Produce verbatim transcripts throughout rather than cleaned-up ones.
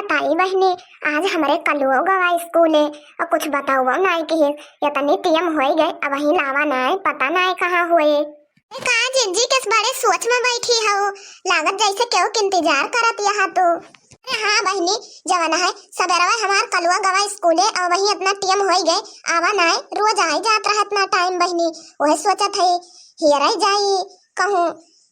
ताई बहिनी, आज हमरे कलुओ गवा स्कूले, अउ कुछ बतउबो नाई किहिस। यतनी टेम होइ गए, अबहीं लावा नाई, पता नाई कहाँ होए। ए, का जिज्जी कस बड़े सोच में बैठी हउ? लागत जइसे केहू के इंतजार करत यहा तू। अरे हाँ बहिनी, जवन है सबेरवा हमार कलुआ गवा स्कूले, अउ वही अतना टेम होइ गए, आवा नाई, रोज आई जात रहत ना टाइम बहिनी। वह सोचत है, हियरे जाई कहूँ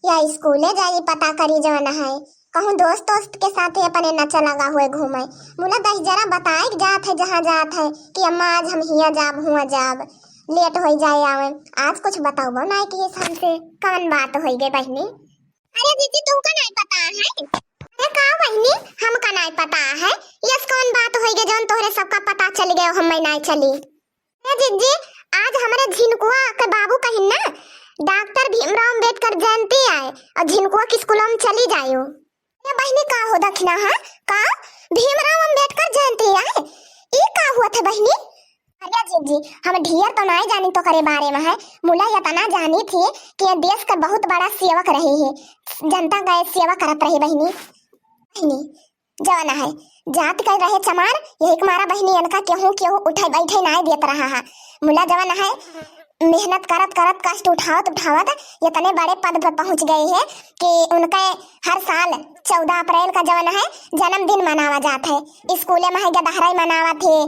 या स्कूले जाई, पता करी जवन है, कहूँ दोस्त दोस्त के साथे अपने न चला गा हुए घूमे। मुला दस जरा बताए के जात है जहाँ जात है कि अम्मा आज हम हिया जाब, हुआ जाब, लेट होइ जाए आवे। आज कुछ बतउबो नाई किहिस हमसे, कवन बात होइ गए बहिनी? अरे जिज्जी, तुमका नाई पता है? अरे का बहिनी, हमका नाई पता है? यस कवन बात होइ गए जौन तोहरे सबका पता चल गए, हमें नाई चली? ए जिज्जी, आज हमरे झिनकुआ के बाबू कहिन ना, डॉक्टर भीमराव अम्बेडकर जयंती आए अउ झिनकुआ के स्कूल में चली जायो। ए बहिनी, का हो दखिना, हाँ? का भीमराव अम्बेडकर जयंती आए? ई का हुआ थे बहिनी? अरे जिज्जी, हम ढेर तो नाई जानी तो करे बारे में है, मुला यतना जानी थी कि ये देश का बहुत बड़ा सेवक रहे है, जनता का ये सेवा करत रहे बहिनी। बहिनी, जवन है, जात कर रहे चमार, यही के मारा बहिनी इनका केहू केहू उठे बैठे नाय देत रहा है। मुला जवन है, मेहनत करत करत, कष्ट उठावत उठावत यतने बड़े पद पर पहुँच गए है कि उनके हर साल चौदह अप्रैल का जवन है, जन्मदिन मनावा जात है। स्कूले में है गदहराई मनावत है,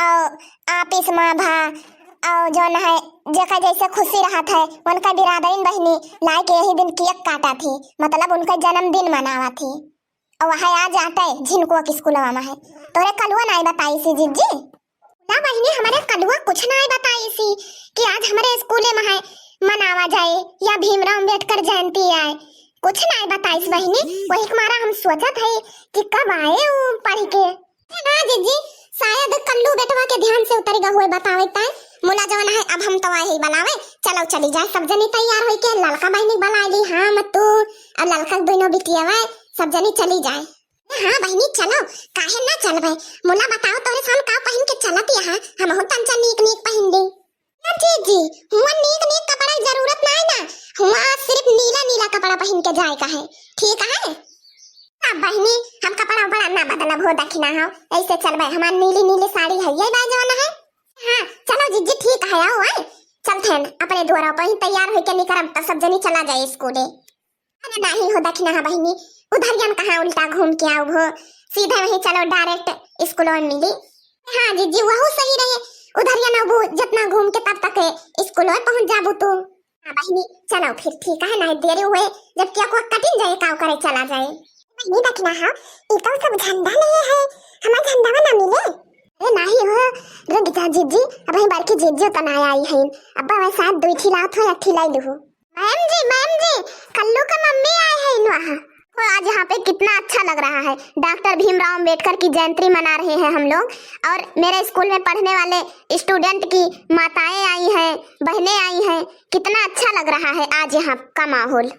और ऑफिस में भा, और जवन है, जेका जैसे खुशी रहत है, उनका बिरादरीन बहिनी लाए के यही दिन केक काटा थी, मतलब उनका जन्मदिन मनावा थी। अउ वह आज आटे झिनकुआ के स्कूलवा में है। तोरे कलुआ नाई बताइसी जिज्जी? ना बहिनी, हमरे कलुआ कुछ नाई बताइसी कि आज हमरे स्कूले में है, मनावा जाए या भीमराव अम्बेडकर जयंती आए। कुछ नाई बताइस बहिनी, वही के मारा हम सोचत है कि कब आए उ पढ़ के। ना जिज्जी, शायद कल्लू बेटवा के ध्यान से उतर गए हुए बतावे ताई। मुला जवन है, अब हम तो आए ही बुलावे। चलो चली जाए, सब जनी तैयार होई के ललका बहिनी बुला ली। हाँ, मत तू, अब ललका दोनों बिटिया, सब जनी चली जाए। हाँ बहिनी, चलो, काहे ना चलबे? मुला बताओ, तोरे सन का पहिन के चलत यहाँ? हमहू तंचा नीक नीक पहिन ली। ना जीजी, हुआ नीक नीक कपड़ा की जरूरत ना है ना, हुआ सिर्फ नीला नीला कपड़ा पहिन के जाए का है, ठीक है? अब बहिनी, हम कपड़ा उपड़ा ना बदलब हो, दखिना हो, ऐसे चलबे, हमार नीली नीली साड़ी है, ये बाय जवाना है। हाँ, चलो जीजी, ठीक है, आओ, आए, चलते हैं अपने द्वारा पर ही तैयार होके निकरब, तब सब जनी चला जाए स्कूले। अरे नाही हो दखिना हा बहिनी, उधरियन कहाँ उल्टा घूम के आउब हो, सीधे वहीं चलो direct स्कूल में मिली। हाँ जीजी, वहू सही रहे, उधरियन अउबू जितना घूम के तब तक स्कूल में पहुँच जाबू तू। हाँ बहिनी, चलो फिर ठीक है, नाही देरी हुए, जब केक कटिन जाए, काव करे चला जाए। बहिनी दखिना हा, ई तो सब झंडा नहीं है, हमार झंडा ना मिले। अरे नाही हो, रुक जा जीजी, अब हम बड़की जीजी तो ना आई है, अब वैसा दुई ठिलात हो, एक ठिलाई लू। मैम जी, मैम जी, कल्लू का मम्मी आए हैं इनवा। तो आज यहाँ पे कितना अच्छा लग रहा है, डॉक्टर भीमराव अंबेडकर की जयंती मना रहे हैं हम लोग, और मेरे स्कूल में पढ़ने वाले स्टूडेंट की माताएं आई हैं, बहनें आई हैं, कितना अच्छा लग रहा है आज यहाँ का माहौल।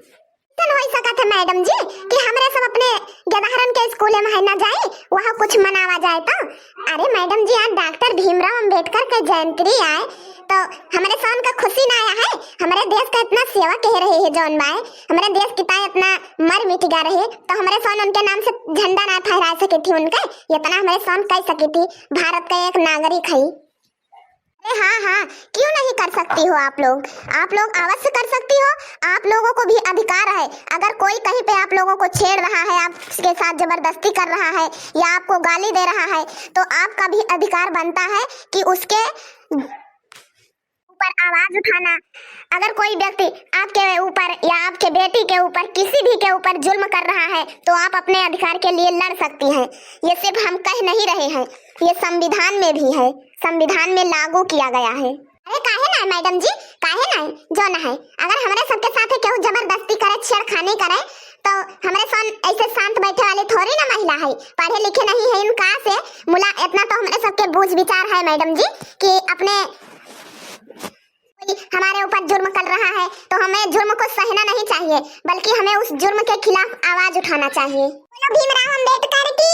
कैसन हो सकत है मैडम जी कि हमरे सब अपने गदहरन के स्कूल में है ना जाए, वहाँ कुछ मनावा जाए तो? अरे मैडम जी, आज डॉक्टर भीमराव अंबेडकर के जयंती आए, तो हमरे सन का खुशी ना आया है? हमरे देश का इतना सेवा कह रहे हैं जौन बाय, हमरे देश की ताई इतना मर मिट गया रहे, तो हमरे सन उनके नाम से झंडा ना फहरा सकी थी उनके, इतना हमरे सन कह सकी थी, भारत का एक नागरिक है। अरे हाँ, हाँ, क्यों नहीं कर सकती हो आप लोग? आप लोग अवश्य कर सकती हो। आप लोगों को भी अधिकार है। अगर कोई कहीं पे आप लोगों को छेड़ रहा है, आपके साथ जबरदस्ती कर रहा है या आपको गाली दे रहा है, तो आपका भी अधिकार बनता है कि उसके ऊपर आवाज उठाना। अगर कोई व्यक्ति आपके ऊपर या आपके बेटी के ऊपर, किसी भी के ऊपर जुल्म कर रहा है, तो आप अपने अधिकार के लिए लड़ सकती हैं। ये सिर्फ हम कह नहीं रहे हैं, ये संविधान में भी है, संविधान में लागू किया गया है। अरे काहे ना मैडम जी, काहे ना, जौन है, अगर हमरे सबके साथे केहू जबरदस्ती करे, छेड़खानी करे, तो हमरे सन ऐसे शांत बैठे वाली थोड़ी ना महिला है, पढ़े लिखे नहीं है इनका से, मुला इतना तो हमरे सबके बूझ विचार है मैडम जी कि अपने कोई हमारे ऊपर जुर्म कर रहा है तो हमें जुर्म को सहना नहीं चाहिए, बल्कि हमें उस जुर्म के खिलाफ आवाज उठाना चाहिए। बोलो भीमराव अंबेडकर की।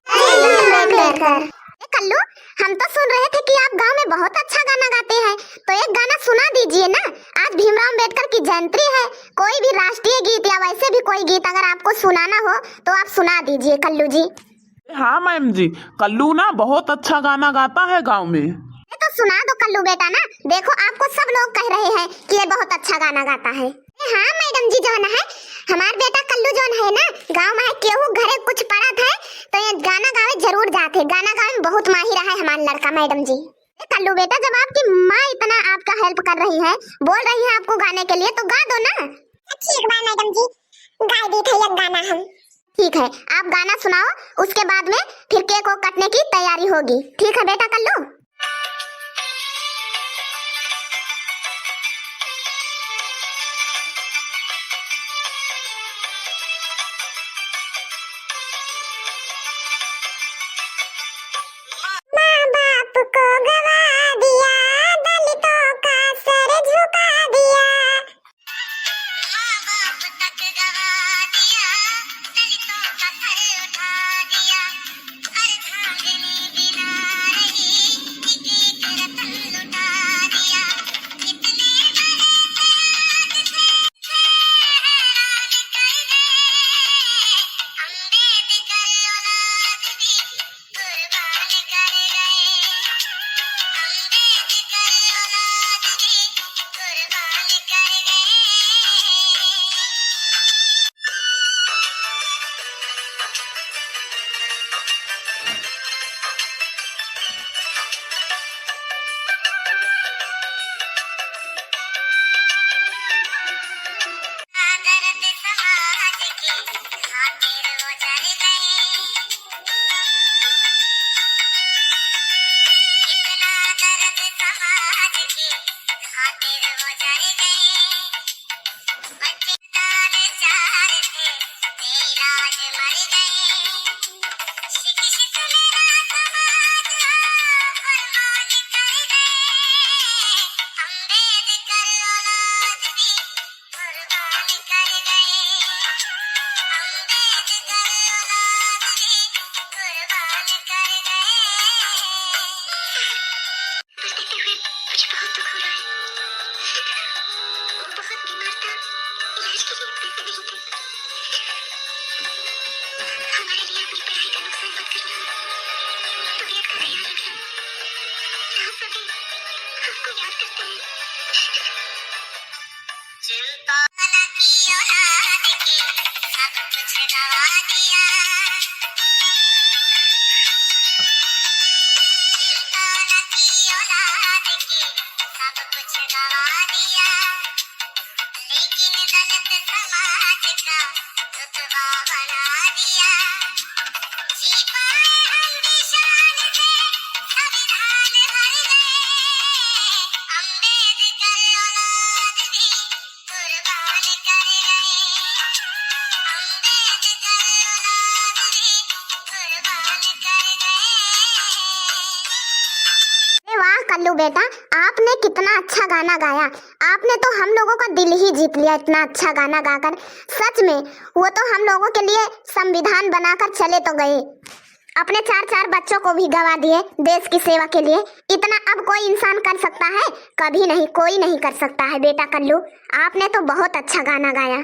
जय भीम अंबेडकर। ए कल्लू, हम तो सुन रहे थे कि आप गांव में बहुत अच्छा गाना गाते हैं, तो एक गाना सुना दीजिए ना। आज भीमराव अंबेडकर की जयंती है, कोई भी राष्ट्रीय गीत या वैसे भी कोई गीत अगर आपको सुनाना हो तो आप सुना दीजिए कल्लू जी। हाँ मैम जी, कल्लू ना बहुत अच्छा गाना गाता है गाँव में। अरे तो सुना दो कल्लू बेटा ना, देखो आपको सब लोग कह रहे हैं कि ये बहुत अच्छा गाना गाता है। अरे हाँ मैडम जी, जौन है हमार बेटा कल्लू जौन है ना, गाँव में केहू घरे कुछ पड़त है तो ये गाना गावे जरूर जात है। गाना गावे में बहुत माहिर है हमार लड़का मैडम जी। ए कल्लू बेटा, जब आपकी माँ इतना आपका हेल्प कर रही है, बोल रही है आपको गाने के लिए, तो गा दो ना। ठीक बा मैडम जी, गाय दी थई एक गाना हम। ठीक है, आप गाना सुनाओ, उसके बाद में फिर केक को कटने की तैयारी होगी। ठीक है बेटा कल्लू। माँ बाप को गवा दिया, दलितों का सर झुका दिया। माँ बाप तक गवा दिया, दलितों का सर उठा दिया। अर्धांगिनी बिना रही, एक एक रतन लुटा दिया। इतने बड़े से आज से हैरान कर गए। अम्बेडकर औलाद भी कुर्बान कर गए, अम्बेडकर औलाद भी कुर्बान कर गए। दर्द समाज के खातिर वो जल गए। इतना दर्द समाज के खातिर वो जल गए। बच्चे लाचार थे, बेइलाज मर गए। शिक्षित मेरा समाज हो, कुर्बान कर गए। अम्बेडकर औलाद भी कुर्बान कर गए, अम्बेडकर औलाद भी कुर्बान कर गए। बस देते हुए मुझे बहुत दुख हो रहा है। वो बहुत बीमार था, इलाज के लिए पैसे नहीं थे। हमारे लिए अपनी पढ़ाई का नुकसान मत करना। तबीयत का ख्याल रखना। यहाँ सभी आपको याद करते हैं। चिंता न की औलाद की, सब कुछ गवा दिया। चिंता न की औलाद की, सब कुछ गवा दिया। लेकिन दलित समाज का रुतबा बना दिया। जी पाए हम भी शान से, संविधान हर गए। अम्बेडकर औलाद भी कुर्बान कर गए। अम्बेडकर औलाद भी कुर्बान कर गए। अरे वाह कल्लू बेटा, आपने कितना अच्छा गाना गाया। आपने तो हम लोगों का दिल ही जीत लिया इतना अच्छा गाना गाकर। सच में, वो तो हम लोगों के लिए संविधान बनाकर चले तो गए, अपने चार चार बच्चों को भी गवा दिए देश की सेवा के लिए। इतना अब कोई इंसान कर सकता है? कभी नहीं, कोई नहीं कर सकता है बेटा कल्लू। आपने तो बहुत अच्छा गाना गाया।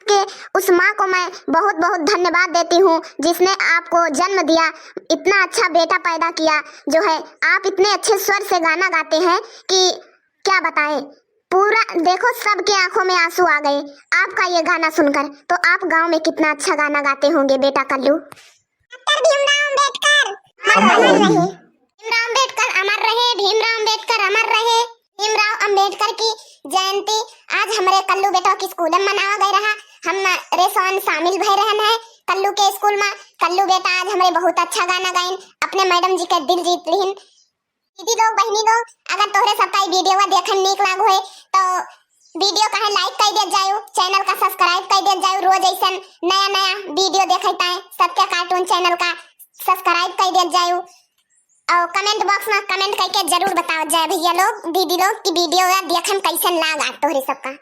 आपके उस माँ को मैं बहुत बहुत धन्यवाद देती हूँ जिसने आपको जन्म दिया, इतना अच्छा बेटा पैदा किया। जो है, आप इतने अच्छे स्वर से गाना गाते हैं कि क्या बताएं। पूरा देखो, सबके आंखों में आंसू आ गए आपका ये गाना सुनकर। तो आप गांव में कितना अच्छा गाना गाते होंगे बेटा कल्लू। डॉक्टर भीमराव अम्बेडकर अमर रहे। भीमराव अम्बेडकर अमर रहे, भीमराव अम्बेडकर अमर रहे। भीमराव अम्बेडकर की जयंती आज हमरे कल्लू बेटा के स्कूल में मनावा गए रहा। हम रेसोन शामिल भय रहन है कल्लू के स्कूल में। कल्लू बेटा आज हमरे बहुत अच्छा गाना गाइन, अपने मैडम जी के दिल जीत लिहिन। दीदी लोग, बहिनी लोग, अगर तोहरे सबका ई वीडियो देखन नीक लाग होए तो वीडियो कहे लाइक कर दिया जायो, चैनल का सब्सक्राइब कर दिया जायो। रोज ऐसन नया नया वीडियो देखे ताए सबके कार्टून चैनल का सब्सक्राइब कर दिया जायो। और कमेंट बॉक्स में कमेंट करके जरूर बताओ जाए भैया लोग, दीदी लोग, कि वीडियो या देखन कैसन लाग आज तोहरे सबका।